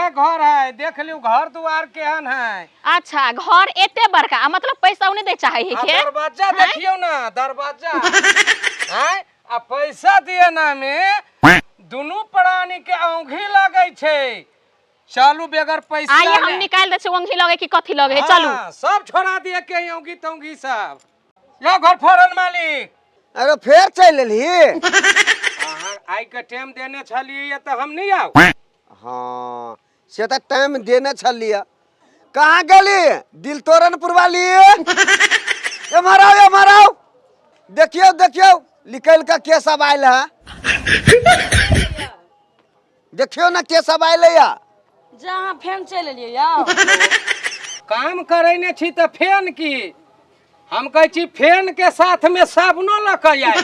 इहे घर है, देख लियो घर दुआर केहन है। अच्छा घर एते बड़का आ मतलब पैसा नहीं दे चाहे है आ के? दरवाजा देखियो ना, दरवाजा हैं, आ पैसा दिए ना में दुनू प्राणी के औंघी लगै छै। चलू बेगर पैसा आइए हम ले। निकाल दे छी औंघी लगे कि कथी लगे है, चलू। हाँ, सब छोड़ा दिए के औंघी तौंघी सब। यो घर फोड़न मालिक। अरे फेर चलि एलही? अहाँ आइ के टाइम देने छलियै तऽ हम नहीं आउ। हाँ से तऽ टाइम देने छलियै। कहाँ गेली दिल तोड़नपुर वाली? एम्हर आउ, एम्हर आउ, देखियौ देखियौ निकलि कऽ के सब आयल है, देखियौ ने के सब आयल है। जा अहाँ फेन चलि एलियै यौ। काम करै ने छी तऽ फेन की, हम कहै छी फेन के साथ में साबुनो लऽ कऽ आयल।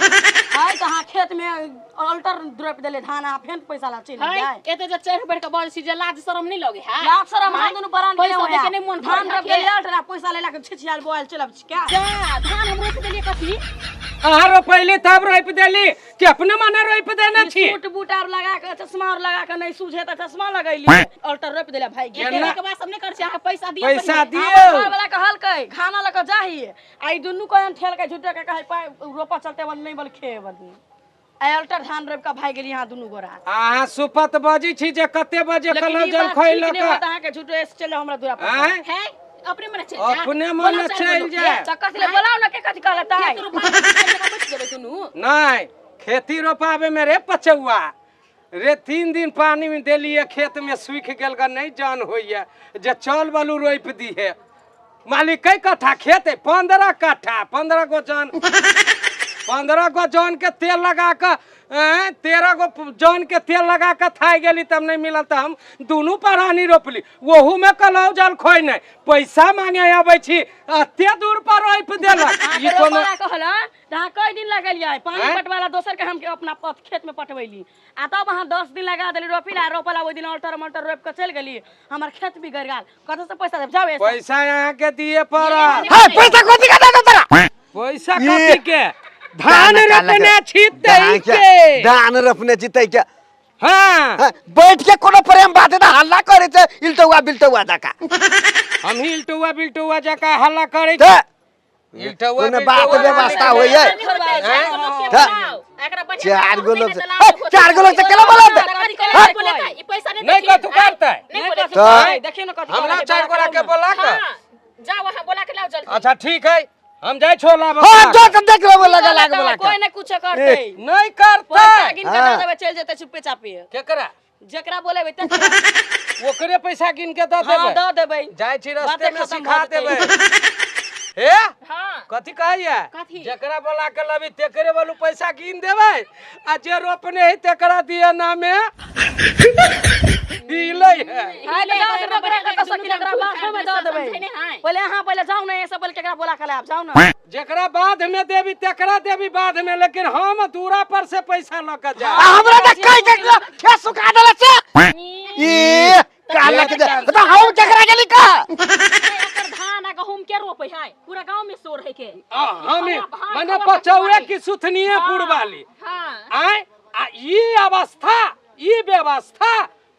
है तऽ अहाँ खेत में अल्टर रोपि देलियै धान, अहाँ फेन पैसा लऽ चलि है, एलियै। एते जे चढ़ बढ़ के बजै छी जे लाज शरम नहीं लगे है? लाज शरम अहाँ दुनू परान पैसा केने देके होया। नहीं मन धान भरल रोपि है। देलियै अल्टर, आ पैसा लेला के छिछियाल बोआल चलि आबै छी क्या? जा, धान हम रोपि देलियै कथी? अहाँ रोपैली तब रोपि देली कि अपने मने रोपि देने ई छी? सूट बूट आर लगा के, चश्मा आर लगा के नहीं सूझे तऽ चश्मा लगैली, अल्टर रोपि देलियै भाई गेल। एते के बात सब नहीं करै छी, अहाँ पैसा दियौ पैसा पहिले। दियौ। घर वाला कहलकै खाना लऽ कऽ जाही, आ ई दुनू कहन ठेल के झूठे के कहै पाइ रोपा चलते बल नहीं बल खे बल। आ अल्टर धान रोपि कऽ भागि गेली अहाँ दुनू गोरा। अहाँ सुपत बजै छी जे कते बजे लेकिन कलौ ई जल बात खोइ ठीक लऽ नहि कऽ। होत अहाँके झूठे से चलि जाउ हमरा दूरा पर। आँय? है, अपने मने चलि जा। अपने बोलाउ मने चारि चलि गो लोक जा। के। तऽ कथी लए बोलाउ ने, के कथी कहलतै? खेत रोपा के चलि जेबै, बचि जेबै दुनू। नहीं, खेती रोपाबे में रे पचौआ रे 3 दिन पानी में देलिए, खेत में सूख गेल ग, नहीं जान होइए जे चल बलू रोपि दिहे। मालिक कै कट्ठा खेत है? 15 कट्ठा, 15 गो जन, 15 गो जन के तेल लगा कऽ, ऐं, 13 गो जन के तेल लगा कऽ थाइ गेली तब नहीं मिलल तऽ हम दुनू प्राणी रोपली, ओहू में कलौ जल खोइ नहीं, पैसा मांगे अबै छी एते दूर पर रोपि देलक। अहाँके ई कोनो रोपला कहला तऽ अहाँ कई दिन लगेलियै पानी आँय? पटवाला दोसर के हम अपना खेत में पटवैली, आ तब अहाँ 10 दिन लगा देली रोपी ला, रोपला ओहि दिन अल्टर मल्टर रोपि कऽ चलि गेली, हमर खेत भी गड़ गेल, कतऽ से पैसा देब? जाउ एसे। पैसा यहाँ के दिए पड़त। है, पैसा कथी के दे तोरा? पैसा ये कथी के? धान रोपने छी तै के। धान रोपने छी तै के। हाँ। हाँ, बैठ के कोनो प्रेम बात है तऽ हल्ला करे छै इलटौआ बिलटौआ जका। हम ही इलटौआ बिलटौआ जका हल्ला करे छी। तऽ इलटौआ कोनो बात बिलटौआ व्यवस्था होइए। चारि चारि गो लोग से- हे, चारि गो लोग से केना बोलत? नहीं कथू करतै। नहीं बोले तऽ देखियौ ने कथी हमरा कहलकै, 4 गोरा के बोला के। हाँ, जाओ वहाँ बोला के लाओ जल्दी। अच्छा ठीक है, हम जाइ छो लाबऽ। हाँ, जो तऽ देख लेबै लगा लाग बोला कोई के। नहीं कुछ करतै। नहीं करतै। पैसा गिन के हाँ। दऽ देबै, चलि जेतै चुपे चापे। केकरा? जेकरा बोलेबै तेकरा। ओकरे पैसा गिन के दऽ हाँ, देबै। दऽ देबै। जाइ छी रास्ते बाते में खतम सिखा भऽ जेतै। देबै। हे? हाँ। कथी कहैया? कथी? जेकरा बोला के लबी तेकरे बोलू पैसा गिन देबै, आ जे रोपने है तेकरा दिए नामे दिलै है। हाँ, तऽ जाउ तऽ ओकरा कतऽ सँ किन, ओकरा बाधो में दऽ देबै। पहिले अहाँ पहिले जाउ ने, एहिसँ पहिले केकरा बोला के लायब, जाउ ने। जेकरा बाद में देबी तेकरा देबी बाद में, लेकिन हम दूरा पर से पैसा लऽ के जाएब। आ हमरा तऽ कहि के खेत सुखा देलक से। ई कहलक जे तऽ हम केकरा गेली कह? एकर धान आ गहूम के रोपै है, पूरा गांव में शोर है के। आ, हम भाई मने खबर पचौए पकड़ाई। की सुथनिए पुरवाली। हाँ। आय, आ ई अवस्था, ई व्यवस्था,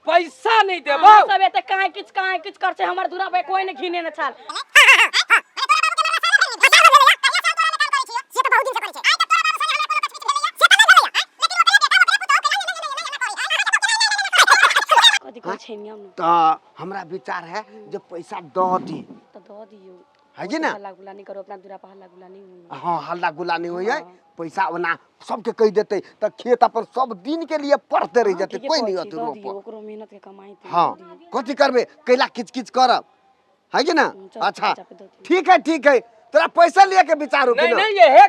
पैसा नहीं देबौ। अहाँ सब एते काहे किछ काहे किछ करछै, हमर दूरा पे कोई नहीं घिने ने छाल। कथी कहै छै नियम ने? तऽ हमरा विचार है जे पैसा दऽ दी। तऽ दऽ दियौ। है कि ना? हल्ला गुल्ला नहीं करो, अपना दूरा पर हल्ला गुल्ला नहीं होई। हाँ, हल्ला गुल्ला नहीं होई है। पैसा ओना सबके कहि देतै तऽ खेत अपन सब दिन के लिए पड़ते रहि हाँ, जेतै, ठीके कोई कहै नहीं छी, अथी दऽ रोप। दियौ, ओकरो मेहनत के कमाई तऽ हाँ, दऽ दियौ। कथी करबै, कैला किच किच करब, है कि ना? चल, अच्छा, चल, चल, दऽ दियौ। ठीक है, ठीक है, तोरा पैसा लिए के विचार हो कि नहीं ना? नहीं, यहे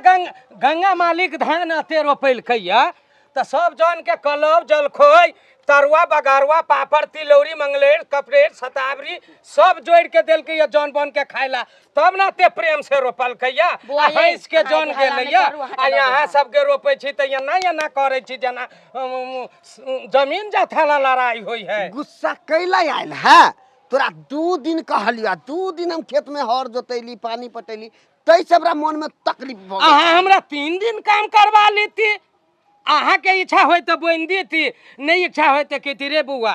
गंगा मालिक धान अते रोपलकैया तऽ सब जन के कलौ जलखोई तरुआ बगारुआ पापड़ तिलौरी मंगलेर कपड़ेर शतावरी सब जोड़ के देलकैया जन बन के खाइला, तब ना ते प्रेम से रोपलकैया। बौआ, आ ये भैंस के अहाँ जन के हल्ला गेलैया, नहि करू, अहाँ आ के यहाँ दऽ सबके रोपै छी तऽ एना एना करै छी जेना जमीन जथा लड़ाई होइ है। गुस्सा कैला आयल है? तोरा 2 दिन कहलियो, 2 दिन हम खेत में हर जोतैली पानी पटैली, तै से हमरा मन में तकलीफ भऽ गेल। अहाँ हमरा 3 दिन काम करवा लेती, अहाँ के इच्छा होय तऽ बोनि देती, नहीं इच्छा होय तऽ कहती रे बौआ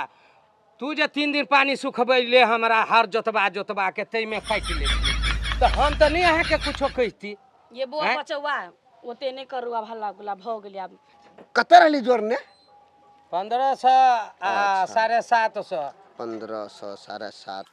तू जे 3 दिन पानी सुखबैले हमरा हर जोतबा जोतबा के ताहिमे काटि लेलियै, तऽ हम तऽ नहि अहाँके कुछो कहिती। ये बौआ आँय? बचौआ ओते नहि करू आब, हल्ला गुल्ला भऽ गेलै आब। कते रहली जोड़ने? 1500 आ 750। 1500 7.5।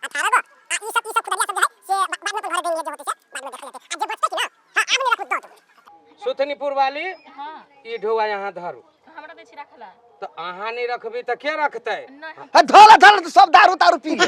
सुथनीपुर वाली, हाँ। ई ढोआ यहाँ धरू। हमरा दै छी रखला। तऽ अहाँ नहि रखबी तऽ के रखतै? नहि। हे धोला धोला तऽ सब दारू तारू पी ले।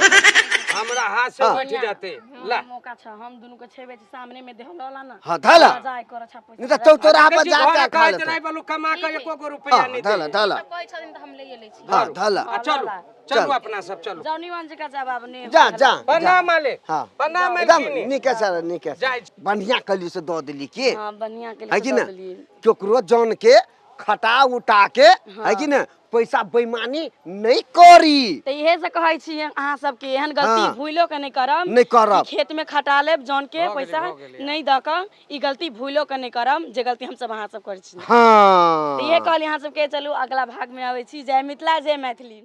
हमरा हाथ से उठि जेतै। ला मौका छ, हम दुनू के छेबे छी सामने में देहला ना। हाँ धोला। जाय कर छा पैसा। नहीं तऽ चौ चौराहा पर देखै छी जा घरे के खा कहैत लेतौ। रहै बलू कमा के एको गो रुपैआ हाँ नहि धोला दै। धोला। सब कहै छथिन तऽ हम लैए लै छी। हाँ धोला। आ चलू चल। चलू अपना सब चलू। जौनीवन जी का जवाब नहीं। जा जा। प्रणाम मालिक। हाँ। प्रणाम एकदम मालकिनी। नीके सर नीके सर। जाइ छी। बढ़िया कली से दऽ देली के। हाँ बढ़िया के है कि लिए ना? दऽ देलियै। केकरो जन के खटा उटा के, है कि ना, पैसा बेईमानी नहीं करी। तऽ इहे से कहै छी अहाँ सबके, एहन गलती हाँ। भूलो के नहीं करम। नहीं करब। कि खेत में खटा लेब जौन के भऽ गेलै, पैसा भऽ गेलै। नहीं दऽ कऽ ई गलती भूलो के नहीं करम जे गलती हमसब अहाँ सब करै छी। हाँ तऽ इहे कहली अहाँ सबके। चलू अगला भाग में अबै छी। जय मिथिला, जय मैथिली।